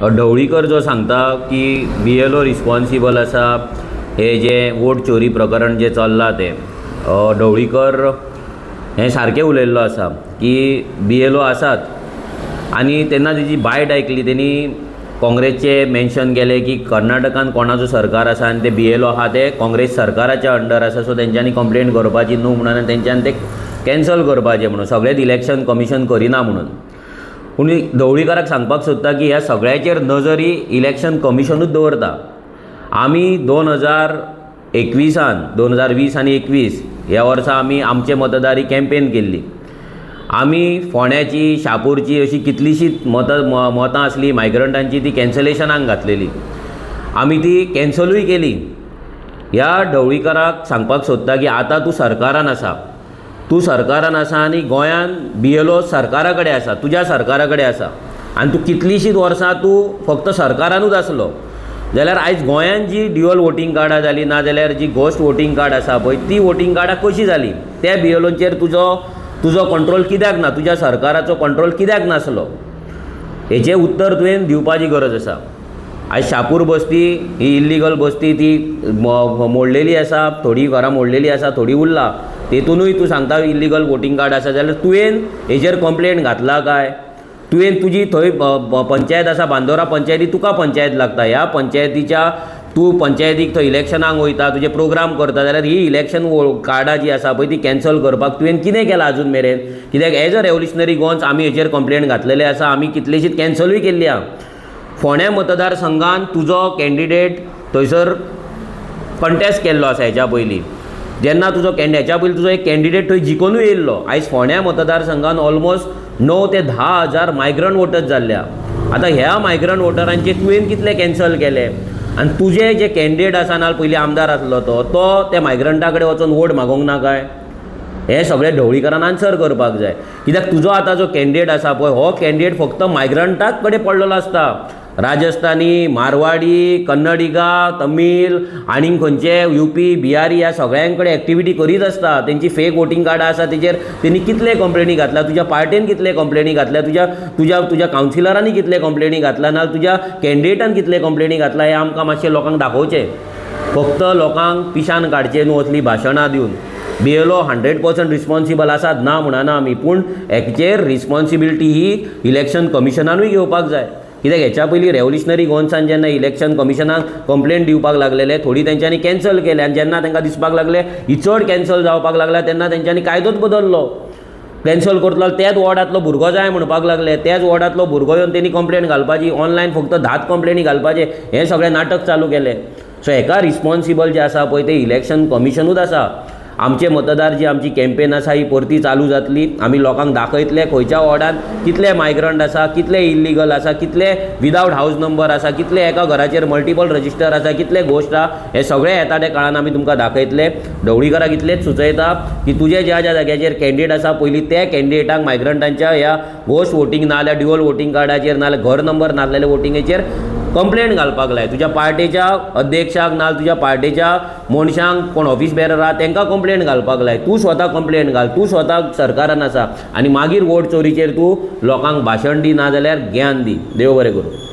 ढवळीकर जो सांगता की बीएलओ रिस्पॉन्सिबल आसा हे जे वोट चोरी प्रकरण जे चल्लां तें, ढवळीकर हें सारकें उलयल्लो आसा की बीएलओ आसात. आनी तेन्ना तेजी बायट आयकली तेणी काँग्रेसचे मेन्शन केलें की कर्नाटकान कोणाचो सरकार आसा आनी ते बीएलओ आहा ते काँग्रेस सरकाराच्या अंडर आसा, सो तेंच्यांनी कंप्लेन करपाची न्हू म्हणून आनी तेंच्यांनी ते कॅन्सल करपाचें म्हणून, सगळेंच इलेक्शन कमिशन करिना म्हणून. पूण ढवळीकराक सांगपाक सोदता की ह्या सगळ्याचेर नजर ही इलेक्शन कमिशनूच दवरता. आमी 2021 2020 आनी 21 ह्या वर्सा आमी आमचे मतदारी कॅम्पेन केल्ली. आमी फोंड्याची, शापूरची अशी कितलीशींच मतां आसली मायग्रंटांची, ती कॅन्सलेशनाक घातलेली, आमी ती कॅन्सलूय केली. ह्या ढवळीकराक सांगपाक सोदता की आतां तूं सरकारान आसा, तूं सरकारान आसा आनी गोंयान बीएलओ सरकारा कडेन आसा, तुज्या सरकारा कडेन आसा, आनी तूं कितलींशींच वर्सां तूं फक्त सरकारानूच आसलो जाल्यार आयज गोंयान जी ड्युअल वोटींग कार्डां जालीं ना जाल्यार जी घोस्ट वोटींग कार्ड आसा पळय ती वोटींग कार्डां कशीं जालीं, त्या बीएलओचेर तुजो कंट्रोल कित्याक ना, तुज्या सरकाराचो कंट्रोल कित्याक नासलो, हेचें उत्तर तुवें दिवपाची गरज आसा. आयज शापूर बस्ती ही इल्लिगल बस्ती ती मोडलेली आसा, थोडी घरां मोडलेली आसा, थोडी उरला, तेतूनय तूं सांगता इल्लिगल वोटींग कार्ड आसा जाल्यार तुवें हेजेर कंप्लेन घातला काय? तुवें तुजी थंय पंचायत आसा, बांदोरा पंचायती तुका पंचायत लागता, ह्या पंचायतीच्या तूं पंचायतीक थंय इलेक्शनाक वयता, तुजे प्रोग्राम करता जाल्यार ही इलेक्शन कार्डां जी आसा पळय ती कॅन्सल करपाक तुवें कितें केलां आजून मेरेन? कित्याक एज अ रेवोल्युशनरी गोवन्स आमी हेचेर कंप्लेन घातलेले आसा, आमी कितलेशीच कॅन्सलूय केल्ली आहा. फोंड्या मतदारसंघान तुजो कॅन्डिडेट थंयसर कंटेस्ट केल्लो आसा हेच्या पयलीं, जेन्ना तुजो हेच्या पयलीं तुजो एक कॅन्डिडेट थंय जिखोनूय येयल्लो. आयज फोंड्या मतदारसंघान ऑलमोस्ट 9 ते 10 हजार मायग्रंट वोटर्स जाल्ल्या. आतां ह्या मायग्रंट वोटरांचे तुवें कितले कॅन्सल केले आनी तुजे जे कॅन्डिडेट आसा ना पयलीं आमदार आसलो तो तो त्या मायग्रंटा कडेन वचोन वोट मागोंक ना काय? हें सगळें ढवळीकरान आन्सर करपाक जाय. कित्याक तुजो आतां जो कॅन्डिडेट आसा पळय हो कॅन्डिडेट फक्त मायग्रंटाक कडेन पडलेलो आसता, राजस्थानी, मारवाडी, कन्नडिगा, तमीळ आनी खंयचे युपी, बिहारी ह्या सगळ्यां कडेन एक्टिविटी करीत आसता. तेंची फेक वोटींग कार्डां आसा तेजेर तेणी कितले कंप्लेनी घातल्या, तुज्या पार्टेन कितले कंप्लेनी घातल्या, तुज्या तुज्या तुज्या कावन्सिलरांनी कितले कंप्लेनी घातल्या, ना तुज्या कॅन्डिडेटान कितले कंप्लेनी घातल्या, हें आमकां मातशें लोकांक दाखोवचें. फक्त लोकांक पिशान काडचें न्हू असलीं भाशणां दिवन. बीएलओ 100% रिस्पॉन्सिबल आसात ना म्हणना आमी, पूण हेचेर रिस्पॉन्सिबिलिटी ही इलेक्शन कमिशनानूय घेवपाक जाय. कित्याक हेच्या पयलीं रेवोल्युशनरी गोवन्सान जेन्ना इलेक्शन कमिशनाक कंप्लेन दिवपाक लागलेले थोडी तेंच्यांनी कॅन्सल केले आनी जेन्ना तांकां दिसपाक लागले ही चड कॅन्सल जावपाक लागल्या तेन्ना तेंच्यांनी कायदोच बदल्लो. कॅन्सल करतलो त्याच वॉर्डांतलो भुरगो जाय म्हणपाक लागले, त्याच वॉर्डांतलो भुरगो येवन तेणी कंप्लेन घालपाची, ऑनलायन फक्त 10 कंप्लेनी घालपाचे, हें सगळें नाटक चालू केलें. सो हेका रिस्पॉन्सिबल जें आसा पळय तें इलेक्शन कमिशनूच आसा. आमचे मतदार जी आमची कॅम्पेन आसा ही परती चालू जातली, आमी लोकांक दाखयतले खंयच्या वॉर्डान कितले मायग्रंट आसा, कितले इल्लिगल आसा, कितले विदावट हावज नंबर आसा, कितले एका घराचेर मल्टिपल रजिस्टर आसा, कितले घोस्ट आसा, हे सगळे येता त्या काळान आमी तुमकां दाखयतले. ढवळीकराक इतलेंच सुचयता की तुजे ज्या ज्या जाग्याचेर कॅन्डिडेट आसा पयलीं त्या कॅन्डिडेटांक मायग्रंटांच्या ह्या घोस्ट वोटींग ना जाल्यार ड्युअल वोटींग कार्डाचेर ना जाल्यार घर नंबर नासलेले वोटिंगेचेर कंप्लेन घालपाक लाय. तुज्या पार्टेच्या अध्यक्षाक ना तुज्या पार्टेच्या मनशांक कोण ऑफिस बेरर आहा तांकां कंप्लेन घालपाक लाय, तूं स्वता कंप्लेन घाल, तूं स्वता सरकारान आसा आनी मागीर वोट चोरीचेर तूं लोकांक भाशण दी ना जाल्यार ज्ञान दी. देव बरें करूं.